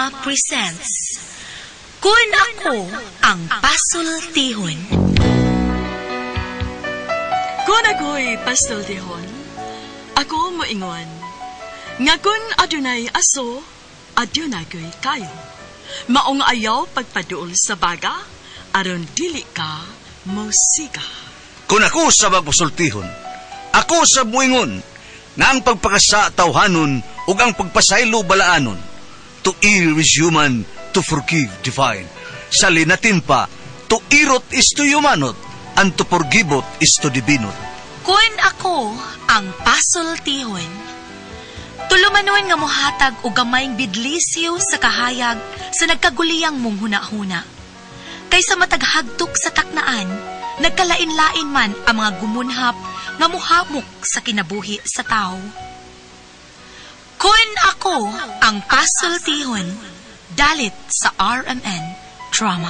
Drama presents Kun Ako Ang Pasultihon. Kung ako'y pastultihon, ako moingon, nga kun adunay aso, adunay ko'y kayo. Maong ayaw pagpaduol sa baga, aron dili ka musika. Kung ako sa magpasultihon, ako sa muingon, nga ang pagpakasa tawhanon ug ang pagpasaylo balaanon. To err is human, to forgive divine. Sa linatin pa, to irot is to humanot, and to forgiveot is to divinot. Kun ako ang pasultihon. Tulumanon nga mohatag og gamayng bidlisiw sa kahayag sa nagkaguliyang mong hunahuna. Kaysa matag hagtok sa taknaan, nagkalain-lain man ang mga gumunhap nga muhamok sa kinabuhi sa tao. Kun ako ang pasultihon, dalit sa RMN Drama.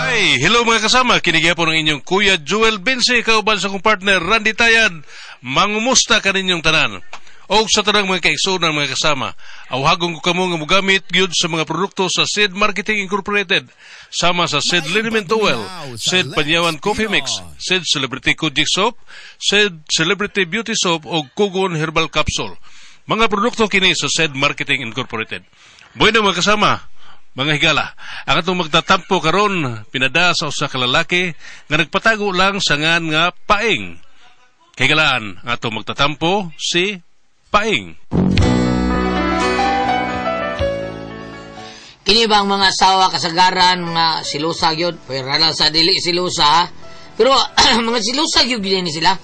Ay, hello mga kasama. Kinigya po ng inyong Kuya Joel Bense, kauban sa kong partner Randy Tayan. Mangumusta kaninyong tanan. O sa tanang mga kaigsuonan mga kasama, awhagon ko kamo nga mogamit gyud sa mga produkto sa Sid Marketing Incorporated, sama sa Sid Liniment Oil, Sid Panyawan Coffee Mix, Sid Celebrity Kojic Soap, Sid Celebrity Beauty Soap o Kugon Herbal Capsule. Mga produkto kini sa Sid Marketing Incorporated. Bueno mga kasama, mga higala, ang atong magtatampo karon pinada sa usa ka lalaki nga nagpatago lang sa ngan nga Paing. Kay galaan, ang atong magtatampo si Paing. Kini ba ang mga asawa kasagaran, mga silusa gyud, pero lang sa dili silusa, ha? Pero mga silusa gyud gyud ni sila.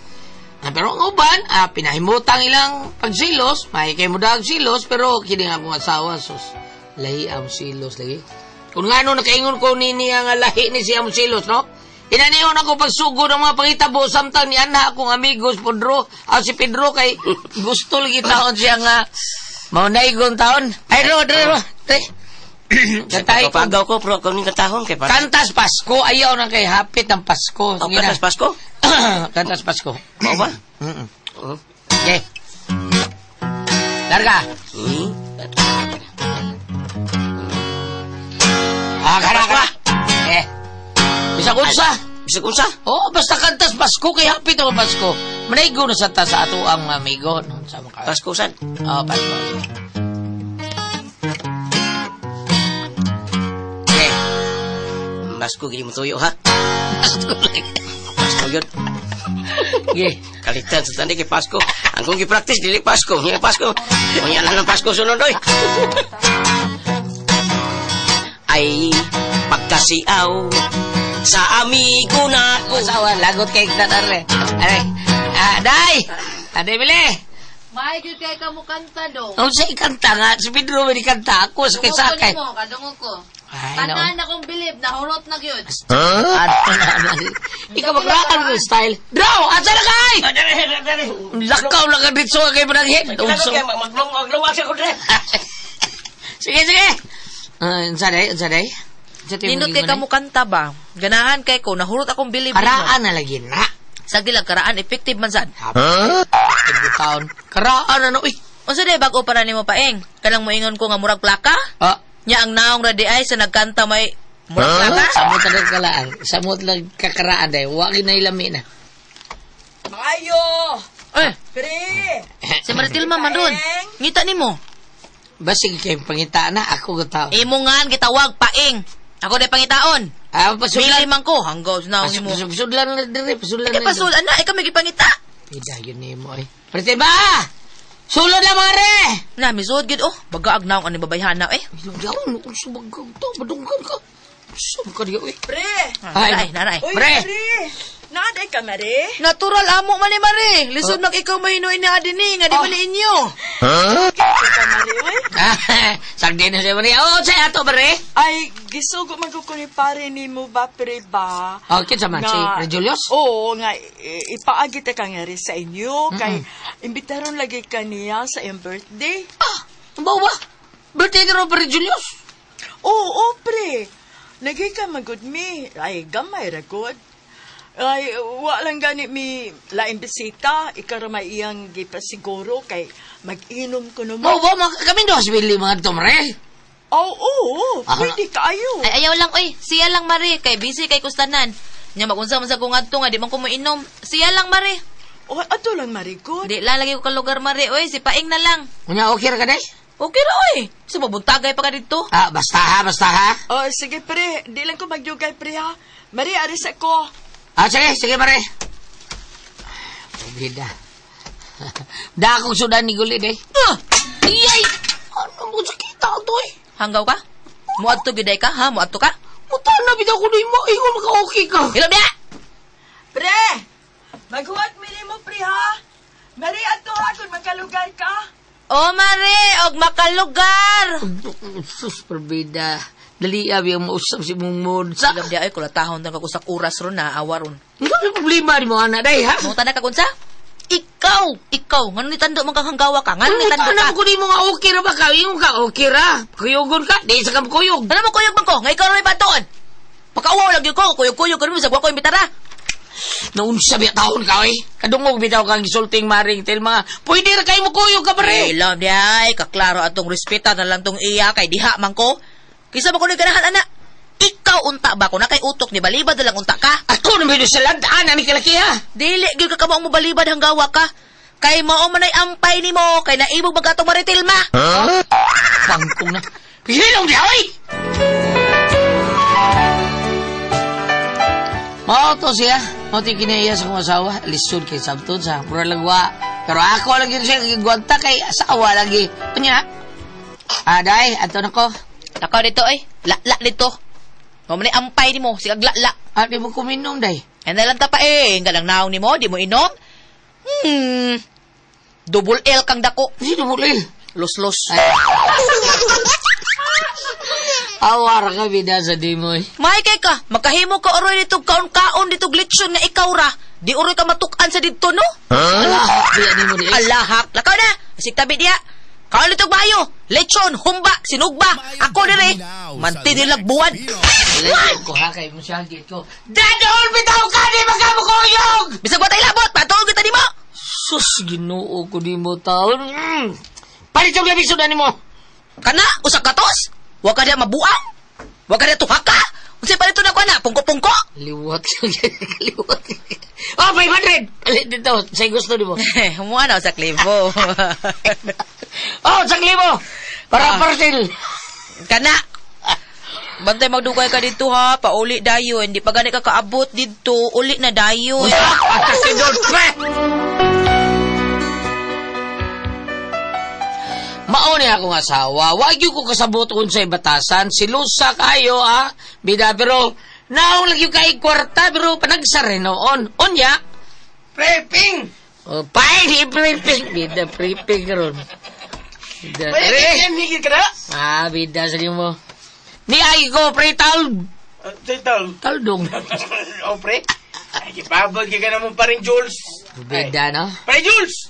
Pero ang uban, pinahimutang ilang pagsilos, may kay mo dag silos, pero kini nga akong asawa sus, lahi ang silos lagi. Kung ngano nakaingon ko nini ang lahi ni siya ang silos, no? Inaniyon ako pagsugod ang mga pangitabo samtang ni anha akong amigos Pedro, si Pedro kay gusto lagi taon siya nga maunaygon taon. Ay ro, ro, ro. Kantay ko. Pagaw ko, pero kung kantahon kay para. Kantas Pasko, ayaw na kay hapit ang Pasko. Oh, kantas Pasko? Kantas Pasko. Mao ba? Okay. Larga. Kara, kara. Eh. Bisag unsa? Bisag unsa? Oh, basta kantas Pasko kay hapit ang Pasko. Manaygo na sa ta sa ato ang amigo. No, sa mga Pasko sad. Oh, Pasko. Okay. Pasko gini mo tuyo ha. Pasko lagi. Pasko yun. Okay. Kalitan sa tani kay Pasko. Ang kong gi-practice dili Pasko, nya Pasko. Unya lang ang Pasko sunod oy. Ay pagkasiaw sa amigo na ko. Asawa, lagot kay tatarle. Aray. Day! Aday, bili! May gyud kay ka mo kanta do. Ang sa ikanta nga, si Pedro may ikanta ako sa kisakay. Mo, kadungog ko. Ay, Tanan akong bilib, nahurot na gyud. Ato na. Ikaw magraan ko style. Draw! Asa na kay? Lakaw lang ka dito kay Pananghin. Maglungwag siya ko dre. Sige, sige. Unsa day? Unsa day? Nindot kay ka mo kanta ba? Ganahan kay ko, nahurot akong bilib. Karaan na lagi na. Sa gilag, karaan, effective man sad. Huh? Taon. Karaan na, uy. Unsa day bag-o para nimo Paeng? Kanang moingon ko nga murag plaka? Nya ang naong ra di ay sa nagkanta may murag plaka? Samot na kalaan. Samot lang kakaraan day. Wa gyud na ilami na. Maayo! Eh! Pre! Si Maritilma man ron. Ngita nimo. Basig kay pangita na ako gataw. Imo ngan gitawag Paeng. Ako day pangitaon. Pasulan. Mili man ko hanggaw na nimo. Pasulan na dire, pasulan na. Pasulan na, ikaw may gipangita. Idayon nimo ay. Prete ba? Sulod na mga re. Na misud gid oh, bagaag naong ani babayhana eh. Yaw, subag ka to, badunggan ka. Sub ka diyo eh. Pre. Ay, naray. Uy, pre. Naaday ka, Mare? Natural amo man ni Mare. Lisod mag ikaw mahinuin na adini nga di man inyo. Huh? Ka, Mare, oy. Sagdi na siya, Mare. Oh, sa ato, Mare. Ay, gisugo man ko ni pare nimo ba, pre ba? Oh, kinsa man si Pre Julius? Oo, nga ipaagi ta ka nga rin sa inyo kay imbitaron lagi kaniya sa iyang birthday. Ah, bawa. Birthday ni Pre Julius. Oo, pre. Nagika magud mi. Ay, gamay ra gud. Ay, wa lang gani mi laing bisita. Ikaw ra may iyang gipasiguro kay mag-inom ko Mo naman. ba mga kami do sa Billy mga to mare? Oo, oo, Ah. pwede kaayo. Ay, ayaw lang, oy. Siya lang, Mari. Kay busy kay kustanan. Nya magunsa man sa kong adto nga, di man ko moinom. Siya lang, Mari. O, ato lang marigod. Di lang lagi ko kalugar, Mari. Oy, si Paing na lang. Unya okay ra ka day? Okay ra, oy. Sa mabuntagay pa ka dito. Ah, basta ha, basta ha. O, sige pre, di lang ko magyugay pre ha. Mari, aris ako. Ah, sige, sige mare. Bida. Da akong sudan ni Gulid eh. Ah! Iyay! Ano mo sakita to eh? Hanggaw ka? Muadto gyud ka, ha? Muadto ka? Muta na bitaw ko mo, ingon maka-okay ka. Hilom diha! Pre, maghuwat mi nimo pre ha. Mari, ato ha, kung magkalugar ka. O, Mari, og makalugar. Sus, perbida. Dali abi ang mausap si mong mood. Sa, Hilom diha, oy, kulatahon tang kagusak oras ron na, awa ron. ano may problema ni mo anak day ha? Muta na ka kunsa? Ikaw, ngano ni tando man kang hanggawa ka? Ngano ni tando Muta na ka? ko ni mo nga okay ra ba ka? Ingon ka okay ra. Kuyugon ka, di sa ka kuyog. Ano mo kuyog man ko? Nga ikaw rin batuon. Pakauwaw lagi ko, kuyog-kuyog ka rin sa ko imbitara. Naunsa biya taon ka oy. Kadungog bitaw kang gisulting maring tel mga pwede ra kay mo kuyog ka pare. Ilom di ay, kaklaro atong respeta na lang tong iya kay diha man ko. Kisa ba ko ni ganahan ana? Ikaw unta ba ko na kay utok ni balibad na lang unta ka? Ako na medyo sa ladaan ani kalaki ha. Dili gyud ka kamao mo balibad hanggawa ka. Kay mao man ay ampay nimo, kay naibog man ka atong maritil ma. Bangkong na. Hilong di oy. Mao to siya. Mao ti kinaiya sa akong asawa. Lisod kay sabton sa mura lang wa. Pero ako lang yun siya gigwanta kay asawa lagi. Unya. Aday, ato na ko. Lakaw dito oy, la-la dito. Mao man ay ampay nimo, sigag la-la. Ah, di mo kuminom day. Ay nalang ta pa eh, nga lang naong nimo, di mo inom. Double L kang dako. Sino mo lil? Los-los. Awara ka bida sa dimoy. May kay ka, makahimo ka oroy dito kaon-kaon dito glitson nga ikaw ra. Di oroy ka matukan sa didto no? Alahak biya nimo di. Alahak. Lakaw na. Asik tabi diya. Kaon dito bayo. Lechon, humba, sinugba. Ako dire. Manti nilag buwan. Alay ko ha kay mo siyagit ko. Dadol bitaw ka di magamukuyog. Bisag wa tay labot, patuog kita nimo. Sus, Ginoo ko di mo taon. Palit yung labing sudan nimo. Kana usa katos. Wa ka diya mabuang. Wa ka diya tuhaka. Unsay palito na ko na, pungko-pungko. Liwat. Liwat. Oh, 500! Palit dito. Sa gusto nimo. Humuha na usa klibo. Oh, sa libo. Para parcel. Kana. Bantay magdugay ka dito ha, pauli dayon. Di pa gani ka kaabot dito, uli na dayon. Atake doon, pre! Mao ni akong asawa. Wag yun ko kasabot kung sa batasan. Silusa kayo, ah. Bida, pero naong lagi kay kwarta, pero panagsare noon. Unya. Preping! Oh, pain, preping. Bida, preping ron. Bida, Pre, pre. higit ka na? Ah, bida sa mo. Ni ay ko, pre, tal. Tal. Taldong. Oh, pre. Ay, gipabag ka naman pa rin, Jules. Bida, no? Pre, Jules!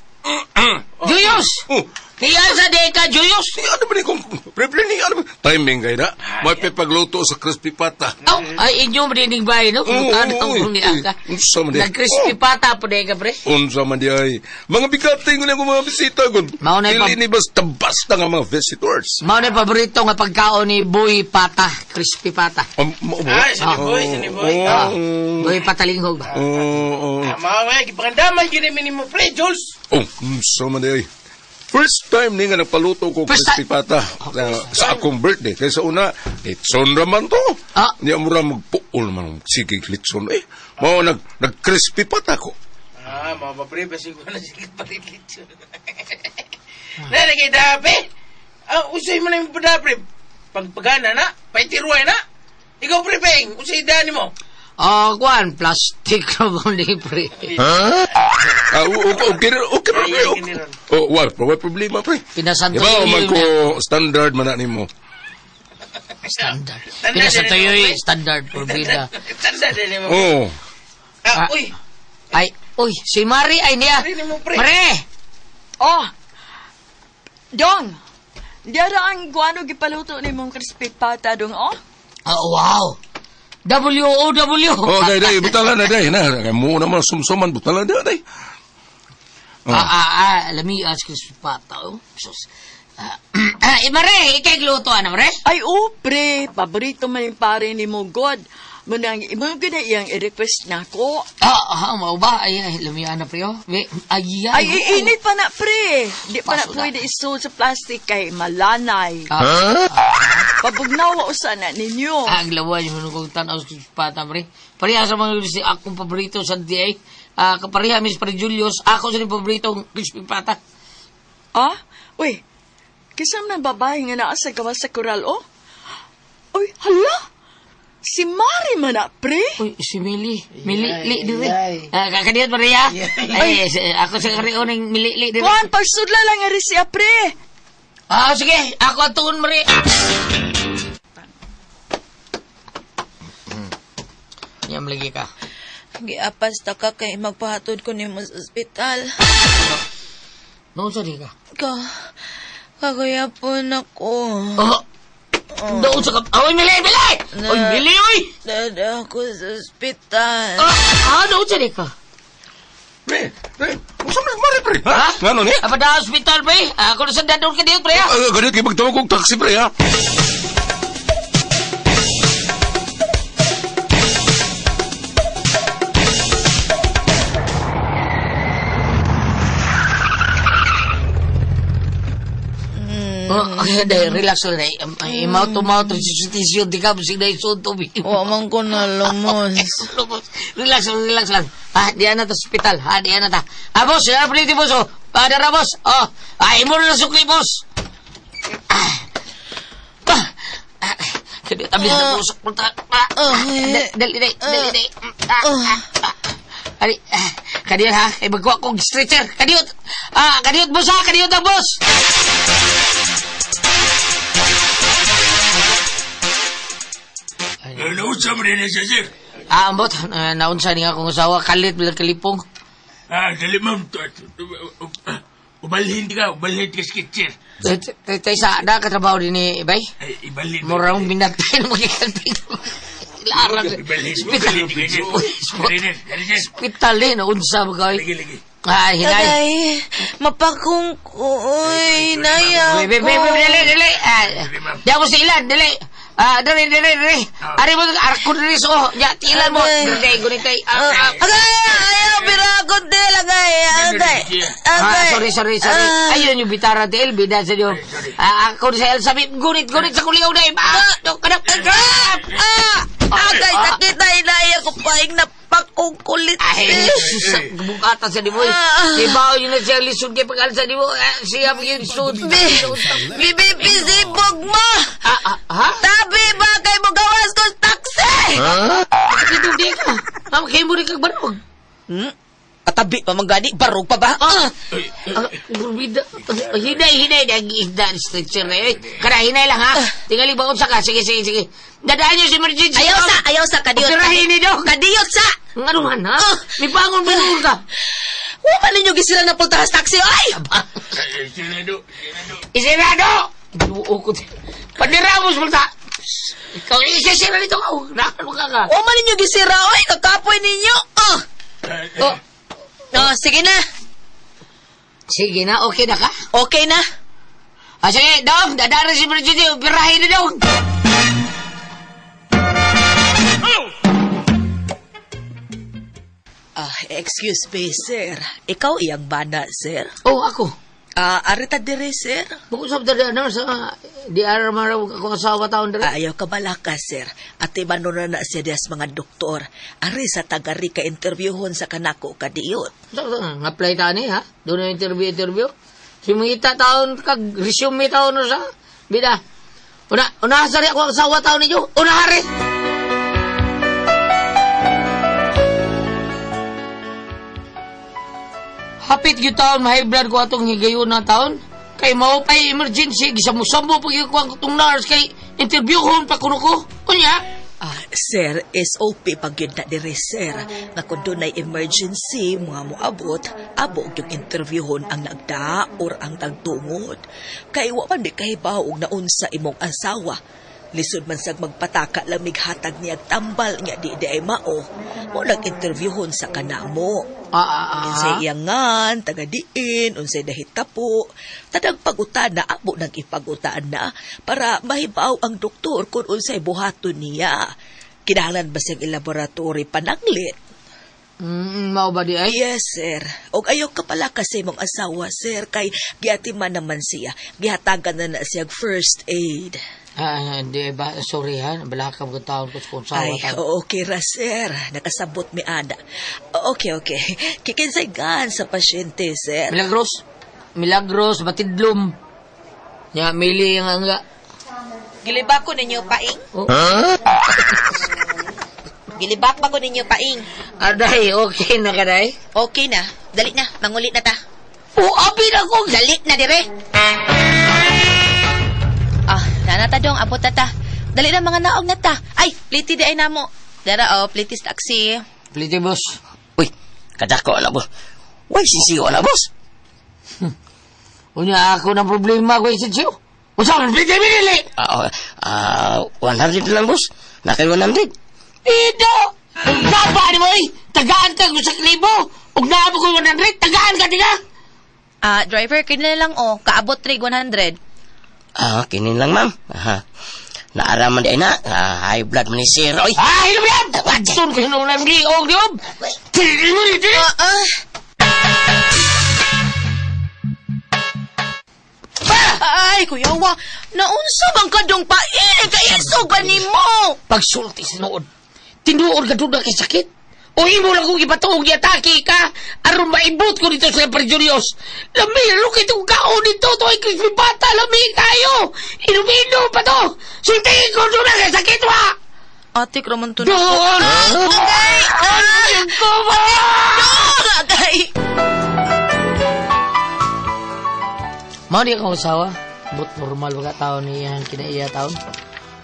Juyos! Oh, Niya sa deka, Juyos! ni ano ba ni kung pre pre ni ano ba? Timing kay na. May pagluto sa crispy pata. Aw, ay inyo marinig ba no? Oo, Kung ano oo, kung ni oo. Aka. Unsa man di? Nag-crispy pata po deka, pre. Unsa man di ay. Mga bigating ko akong mga bisita gud. Mao na Dili ni basta basta nga mga visitors. Mao na yung paborito nga pagkaon ni Boy Pata, crispy pata. Mao ba? Ah, sini boy, sini boy. Ah, Boy Patalingog ba? Oo. Ah, mga mga, gipangandaman gini mo, pre, Jules. Oh, unsa man di ay. First time ni nga nagpaluto ko First crispy pata sa akong birthday. Kaysa una, litson raman to. Ah. Hindi mo ra magpuol man. Sige, litson eh. Mao nag crispy pata ko. Ah, mga ba, pre, basig ko na sige palit litson. Nalagay dape. Ah, usay mo na yung pada, pre. Pagpagana na, paitiruay na. Ikaw, pre, Peng, usay dani mo. Oh, kuan, plastic na ba ni pre? Ah, okay, okay, pre. Okay. Oh, wal, wal problema, pre. Pinasanto Diba, man ko standard man na nimo. Standard. Pinasanto yoy, standard por vida. Standard din mo. Oh. Ah, uy. Ay, uy, si Mari ay niya. Mari! Oh, Dong, diara ang guano gipaluto ni mong crispy pata, dong, oh. Wow. W-O-W. Oh, day, day, butalan na, day. Na, kay mo naman sumsuman, butalan na, day. Oh. Let me ask you pata. Oh. Sus. Mare, ikay gluto, ano, Mare? Ay, oh, pre, paborito man yung pare ni mo, God. Munang, imo gud na iyang i-request na ko. Mao ba? Ay, ay, lamian na, pre, oh. Ay, Ay, iinit pa na, pre. Di pa na Paso na. pwede isod sa plastic kay malanay. Pabugnawa usa na ninyo. Ang lawan yung mga kong tanaw sa pata, pre. Pareha sa mga si akong paborito sa DA. Kapareha, Miss Pre Julius, ako sa paborito crispy pata. Ah? Uy, kisam na babae nga naa sa gawas sa koral, oh? Uy, hala! Si Mari man na, pre. Uy, si Mili. Mili, li, dire. Kakadiyot, Maria. Ay, ako sa kariyon ng Mili, li, dire. Kuan, pagsudla lang nga rin siya, pre. Sige. Ako ang tuon, Maria. Yam lagi ka. Giapas ta ka kay magpahatod ko nimo sa ospital. Noon sa di ka? Kagayapon ako. Oh. Doon sa ka... Oy, Mili, Mili! Oy, Mili, oy! Dada ako sa ospital. Doon sa di ka? Pre, pre, unsa man mare, pre? Ha? Ngano ni? Apa da ospital, pre? Ako na sa dadon ka dito, pre, ha? Ganit kay magtawag kog taxi, pre, ha? Oh, okay, relax lang, eh. Mouth to mouth resuscitation, di ka, basig na isunto. Wa man ko nalumos. Lumos. Relax lang, relax lang. Di na ta ospital. Di na ta. Boss, pretty boss, oh. Dara, boss. Oh, imo na sukli, boss. Kaya tabi na busok mo ta. Dali, dali, dali, dali. Ali, kadiyot ha, kay magkuha kong stretcher. Kadiyot. Kadiyot, boss, ha, kadiyot ang boss. Naunsa mo rin siya, sir? Ambot, naunsa ni akong asawa, kalit bilang kalipong. Dali ma'am. Ubalhin ka skit, sir. Taysa, na katrabaho din ni Ibay? Ay, ibalhin. Murang binatay na magkikalping. Larang. Ibalhin. Ibalhin ka, sir. Hospital eh, naunsa mo ka. Lagi, lagi. Hinay. Agay, mapakong ko. Uy, naya Wait, wait, wait, wait, dali, dali. Di ako sa ilan, dali. Dali, dali, dali. Ari mo, arko dali, so, ya, tilan mo. Dali, gunitay. Agay, ayaw, birakot del, agay, agay. Agay. Sorry, sorry. Ayun yung bitara ti LB, dahil sa inyo. Ako sa Elsa, gunit, gunit sa kuliyaw na. Agay, sakit na inaya ko paing napakong kulit. Ay, bukata sa di mo. Ibaw yun na siya lisod kay pag-alsa di mo. Siya yung lisod. Bibipisibog mo! Ha? Tabi ba kay mo gawas ko taxi? Bakit ito di ka? Ma'am, kayo mo rin kag barog. Katabi pa man gani, barog pa ba? Hinay, hinay. Nag-iisda ang stretcher na eh. Kara, hinay lang ha. Tingali ba sa ka? Sige, sige, sige. Dadaan niyo si emergency. Ayaw sa, kadiyot. Operahin ni dong. Kadiyot sa! Ano man ha? May bangon bangon ka. Wa man ninyo gisira na pultahan sa taxi, ay! Isinado. Isinado! Ginoo ko. Paniramos mo ta. Ikaw, isisira nito ka. Nakano ka ka. Wa man ninyo gisira, oy! Kakapoy ninyo! Oh. Oh, sige na. Sige na, okay na ka? Okay na. Sige, dong, dadaan si emergency. Operahin ni dong. Excuse me, sir. Ikaw iyang bana, sir? Oh, ako. Arita dire, sir. Bukod sa na sa di ara maraw akong asawa taon dire. Ayaw ka balaka, sir. Ate manon na siya dias mga doktor. Ari sa tagari ka interviewhon sa kanako kadiyot. Nga-apply ta ni ha? Doon na interview. Sumita taon kag resume taon sa bida. Una sari ako ang asawa taon ninyo. Una hari. Hapit gyud taon ma high blood ko atong higayon na taon. Kay mao pay emergency gisambo pag ko ang atong nurse kay interviewhon pa kuno ko. Unya? Sir, SOP pag yun na dire, sir. Nga kung dunay emergency, mga moabot, abo yung interviewhon ang nagda or ang tagtungod. Kay wa man mi kahibaw og naunsa imong asawa. Lisod man sag magpataka lang mighatag niya tambal nga di di ay mao. Mo nag-interviewhon sa kanamo. Unsay iyangan, taga diin, unsay dahitapo. Tadag pagutan na amo nang ipagutaan na para mahibaw ang doktor kung unsay buhaton niya. Kinahanglan ba siyang ilaboratory pananglit? Mao ba di ay? Yes, sir. Og ayaw ka pala kasi mong asawa, sir, kay giatiman naman siya. Gihatagan na na siya first aid. Di ba? Sorry ha, balaka mo taon ko sa kung sawa Ay, taon. okay ra, sir. Nakasabot mi ana. Okay, okay. Kikinsay gan sa pasyente, sir. Milagros. Milagros, batidlom. Nya, mili ang angga. Gilibak ko ninyo paing. Oh. Gilibak ba ko ninyo paing? Aday, okay na ka, day? Okay na. Dali na, mangulit na ta. Oh, abi na ko! Dali na dire. Ah, nana ta dong, abot na ta. Dali na mga naog na ta. Ay, pliti di ay namo. Dara oh, pliti sa taxi. Pliti, boss. Uy, kadako ala, boss. Uy, sisiyo ala, boss. Unya, ako ng problema ko yung sisiyo. Usa, pliti, binili! 100 lang, boss. Nakay 100. Ito! Ang gaba ni mo, eh! Tagaan ka kung sa libo! Ug naamo ko 100, tagaan ka, tiga! Driver, kini na lang, oh. Kaabot rig 100. Kini lang, ma'am. Aha. Naaraman di ay na. High blood man ni sir, oy. Ah, hilom yan! Watson ko hinong lang di, og di, og! Ay, kuya, wa. Naunsa bang kadong paing? Kaya ba ni mo? Pagsulti sa nood. Tinuod ka doon na kay sakit. O imo lang kong ipatuog yatake ka aron maibot ko dito sa Perjurios. Lami, look itong kaon dito. Ito ay crispy bata. Lami kayo. Inom-inom pa to. Sultiin ko doon na kay sakit, wa! Ate, kraman to na. Doon! Agay! Ay, ko ba? Doon! Agay! Mao di akong asawa. But normal ba ka tao niya ang kinaiya taon?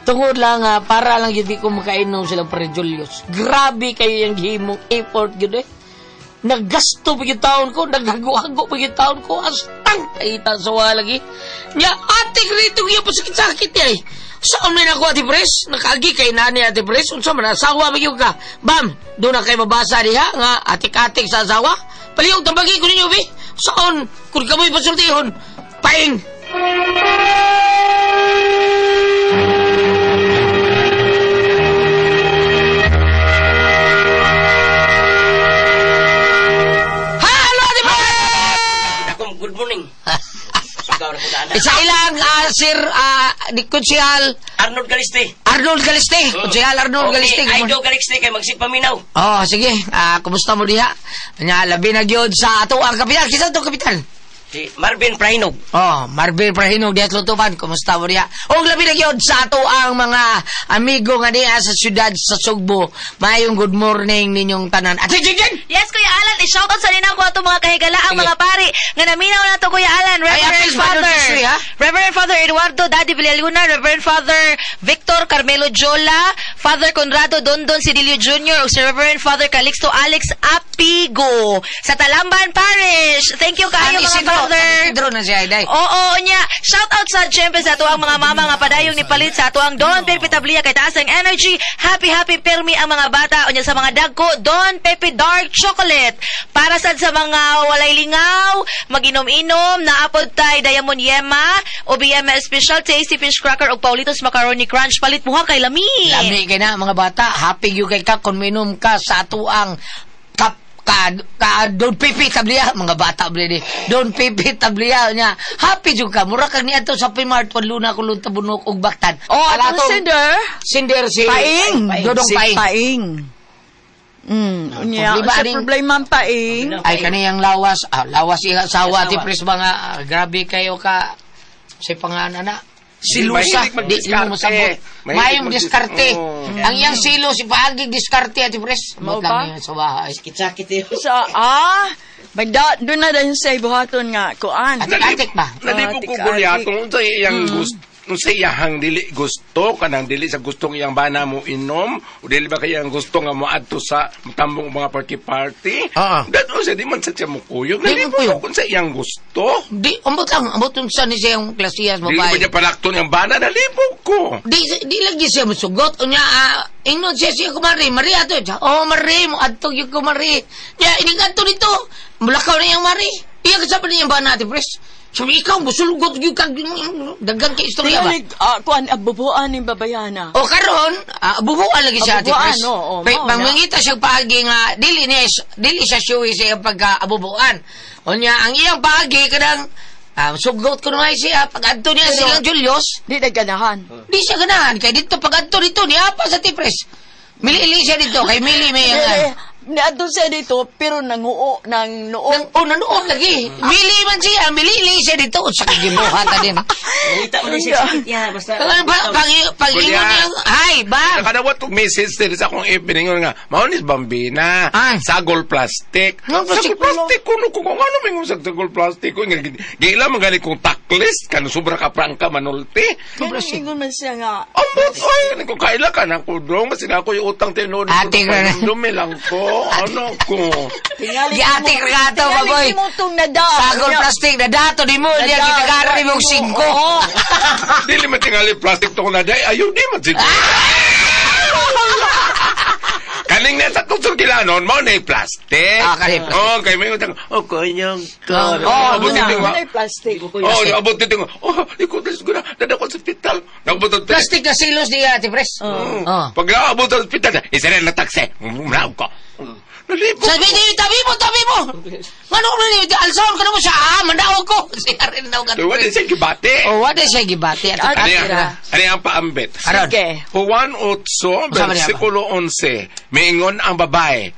Tungod lang para lang yun di ko makainom silang Pare Julius. Grabe kayo yung gihimong effort yun eh. Naggasto pa yung taon ko, naghago-hago pa yung taon ko, astang kaita sa wala lagi. Nya, ate rito yung pasakit-sakit eh. Saan man ako, Ate Pres? Nakaagi kay nani, Ate Pres? Unsa man, asawa magyug ka. Bam, doon na kayo mabasa diha, nga atik-atik sa asawa. Palihog, tambagi ko ninyo, bi. Saan, kung kamoy pasultihon, paing! Hello, Ate Pres! Ako, good morning. Isa ilang, sir, di Konsehal Arnold Galiste. Arnold Galiste. Konsehal Arnold Galiste. Okay, Aido Galiste kay magsipaminaw. Oh, sige. Kumusta mo diha? Nya, labi na gyud sa ato ang kapital. Kinsa atong kapital? Si Marvin Prahinog. Oh, Marvin Prahinog diha sa Lutupan. Kumusta mo diha? Og labi na gyud sa ato ang mga amigo nga diha sa siyudad sa Sugbo. Maayong good morning ninyong tanan. Ate Jinjin! Yes, Kuya Alan, i-shoutout sa ninang ko atong mga kahigalaang mga pari nga naminaw na to, Kuya Alan. Reverend Ay, Father. Apis, ha? Reverend Father Eduardo Daddy Villaluna, Reverend Father Victor Carmelo Jola, Father Conrado Dondon Cedillo Jr., ug si Reverend Father Calixto Alex Apigo sa Talamban Parish. Thank you kaayo mga Isidro, Father. Isidro na siya, day. Oo, nya. Shout out sa syempre sa atuang mga mama nga padayong ni palit sa atuang Don Pepe Tablia kay taas ang energy. Happy happy permi ang mga bata unya sa mga dagko Don Pepe Dark Chocolate. Para sad sa mga walay lingaw, maginom-inom, naapod tay Diamond Yema, OBM Special Tasty Fish Cracker ug Paulitos Macaroni Crunch. Palit mo ha kay lami. Lami kay na mga bata, happy gyud kay ka kung minom ka sa atuang kap ka, ka Don Pepe Tablia, mga bata bre Don Pepe Tablia nya. Happy jud ka mura kag niadto sa Pimart luna kulon tabunok og baktan. Oh, Ala atong sender. Sender si Paing. Dodong Si Paing. Paing. Unya, Problema sa ring- problema ang Paing. Ay kaniyang lawas, lawas iya asawa ti pres mga grabe kayo ka sa pangalan na. Silusa, Mahilig di mo masabot. magdiskarte. Mayong diskarte. Oo. Ang iyang silo, si paagig diskarte, Ate Pres. Mao Mot ba? lang yung sa bahay. Sakit-sakit eh. Sa, magda, doon na dahil sa ibuhaton nga, kuan. Atik-atik ba? Nalibog ko Atik-atik. gulyatong sa iyang gusto. Unsa iyahang dili gusto kanang dili sa gustong iyang bana mo inom o dili ba kaya ang gusto nga moadto sa tambong mga party-party? Oo. That unsa di man sa siya mukuyog. Di Nalibot mukuyog. ko kung sa iyang gusto. Di, ambot lang, ambot unsa ni siya yung klasiyas Dili ba babae. niya palakton ang bana? Nalibot ko. Di lagi siya musugot. Unya, ingnon siya siya kumari. Mari ato. Siya, oh, Mari, mo adto yung kumari. Niya, ining adto dito. Mulakaw na iyang Mari. Iya kasama niya ba natin, pres? Sabi, ikaw, musulgot yung kag, dagang kay istorya ba? Tingalig, kuan, abubuan ni babayana. O karon, bubuan lagi siya ati Abubuan, Pres. oo, Pay, mao na. pangmangita siya paagi nga dili niya dili siya shuwi sa iyang pagka-abubuan. Unya ang iyang paagi kanang sugot ko naman siya pag adto niya Pero- silang Julius, Di na ganahan. di siya ganahan kay dito pag adto dito niya pa sa Tipres. Mili-ili siya dito kay mili may Dili, ang niadto siya dito, pero nanguo, nang noong. nang oh, nanood lagi. Mili man siya, mili-ili siya dito sa gibuhat din. Nangita mo na siya sakit niya. Basta. Pag pag pag ingon niya, ay, bam. Nakadawat og message diri sa akong FB ningon nga, mao ni Bambina, Ay. sagol plastic. Nga, plastic. Sagol plastic kuno ko kung ano mingon sa sagol plastic ko giila man gani kong taklis kan sobra ka prangka manulti. Ganun ingon man siya nga. Ambot oy, ko kaila ka na ko dong kasi na ako yung utang tinuod. Ate ka na. Dumi lang ko. Ano ko? Tingali Giati ka nga to, baboy. Tingali mo itong nada. Sagol plastic na dato di mo niya Nada, gitagari mong mo. singko. Oo. Dili man tingali plastic to na day. Ayaw di man siguro. Kaning na sa tusok kilanon, mao na yung plastic. Ah, kaning plastic. Oh, kay may utang. Oh, kanyang ka. Oh, abot na. din Ano yung plastic? Oh, abot din. Oh, ikaw ko na. Dada ko sa ospital. Nabot ang Plastic na silos niya, Ate Pres. Oh. Pag naabot sa ospital, isa na na taxi. Mulaw ko. Nalibot. Sabi niya, tabi mo, tabi mo! Ngano ko na alsaon ka na mo siya, ah, mandaog ko! Siya rin daw ka. Wala siya gibati. Oh, wala siya gibati. Ate Ate Ano Pres. yan? Ano yung paambit? Aron. Sige. Juan 8, Usa ba niya ba? versikulo 11. Miingon ang babae.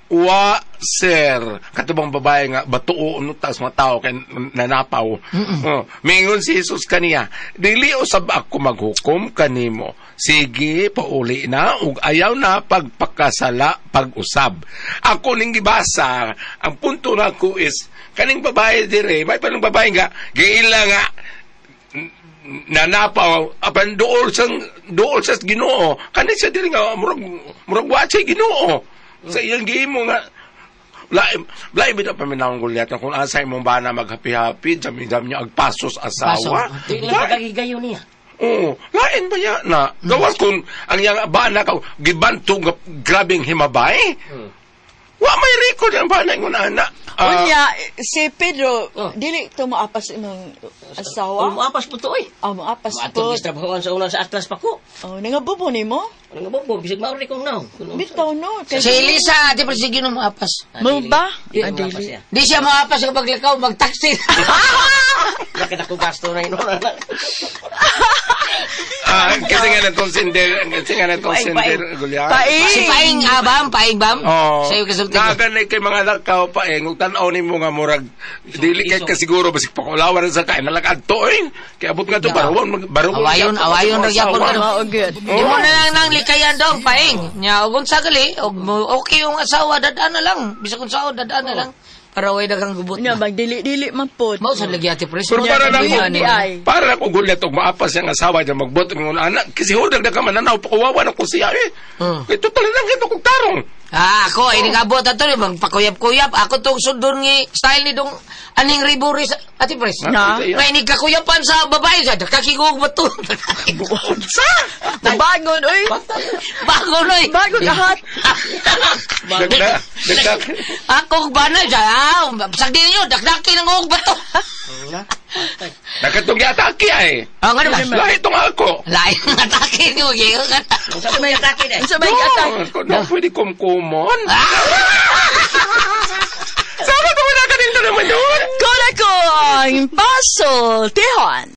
Wa, sir. Katubang babae nga, batuo, ano, taas mga tao, kay nanapaw. Oh, miingon si Jesus kaniya, dili usab ako maghukom kanimo. Sige, pauli na, ug ayaw na pagpakasala, pag-usab. Ako ning gibasa, ang punto na ko is, kaning babae dire, may panong babae nga, giila nga, nanapaw apan duol sa Ginoo kani siya diri nga murag wa siya Ginoo sa iyang gihimo nga lain lain bitaw paminawon gulyat kung asa imong bana maghappy-happy jami-jami niya agpasos asawa. Di lang pagkagigayo niya. Oo, lain ba niya na gawas kung ang iyang bana ka gibanto nga grabeng himabay. Wa may record ang bana ingon ana. Unya, si Pedro, Oh. dili tumaapas imong asawa. Umuapas po to eh. Ah, maapas Atong po. gistrabahoan sa unang sa Atlas pa ko. Oh, nangabubo nimo? Ano nga bobo, bisag maori kong naw. Bitaw no. Kay Si Elisa, Ate Pres, sige na maapas. Mo ba? Di, Ah, umuapas dili. siya. Di siya maapas kapag lakaw, mag-taxi. Bakit ako gasto na yun? Kasi nga natong sender, kasi nga natong Paing, sender gulyat. Paing. Si Paing, bam, Paing, bam. Oh. Sa'yo kasulti. Naganay kay mga lakaw pa eh. Kung tanaw ni mo nga murag, dili kay kasiguro, basig pakulawan sa kain, nalakad to eh. Kaya abot nga to, baruan, baruan. Awayon, awayon, nagyapon ka. Oo, good. Di mo na lang nang likayan dong, Paing. Nya, og unsa gali, og okay yung asawa, dadaan na lang. Bisag kung sao, dadaan na lang. Para way daghang gubot. Unya, magdili-dili man po. Mao sa lagi Ate Pres. Pero para na Di ko, ay. para na ko gulat og maapas siyang asawa niya magbot ng anak. Kasi hudag na ka mananaw, pakuwawa na ko siya eh. Kaya total lang ito kong tarong. Ah, ako, ay nagabot ato ni bang pakuyap-kuyap. Ako tong sundon ni style ni dong aning riburi sa Ate Pres. Na? May nagkakuyapan sa babae sa kakigog ba to? Sa? Bagon, oy. Bago noy. Bago kahat. Dagda, dagda. Ako bana siya. Sagdi ninyo, dakdakin ang og bato. Nakatong atake ay. Ah, nga naman. Lahi itong ako. Lain ang atake niyo. Giyo ka na. Sa may atake na. Sa may atake. No, no, pwede kumkumon. Sama ko na kanina naman yun. Kora ko ang Pasultihon.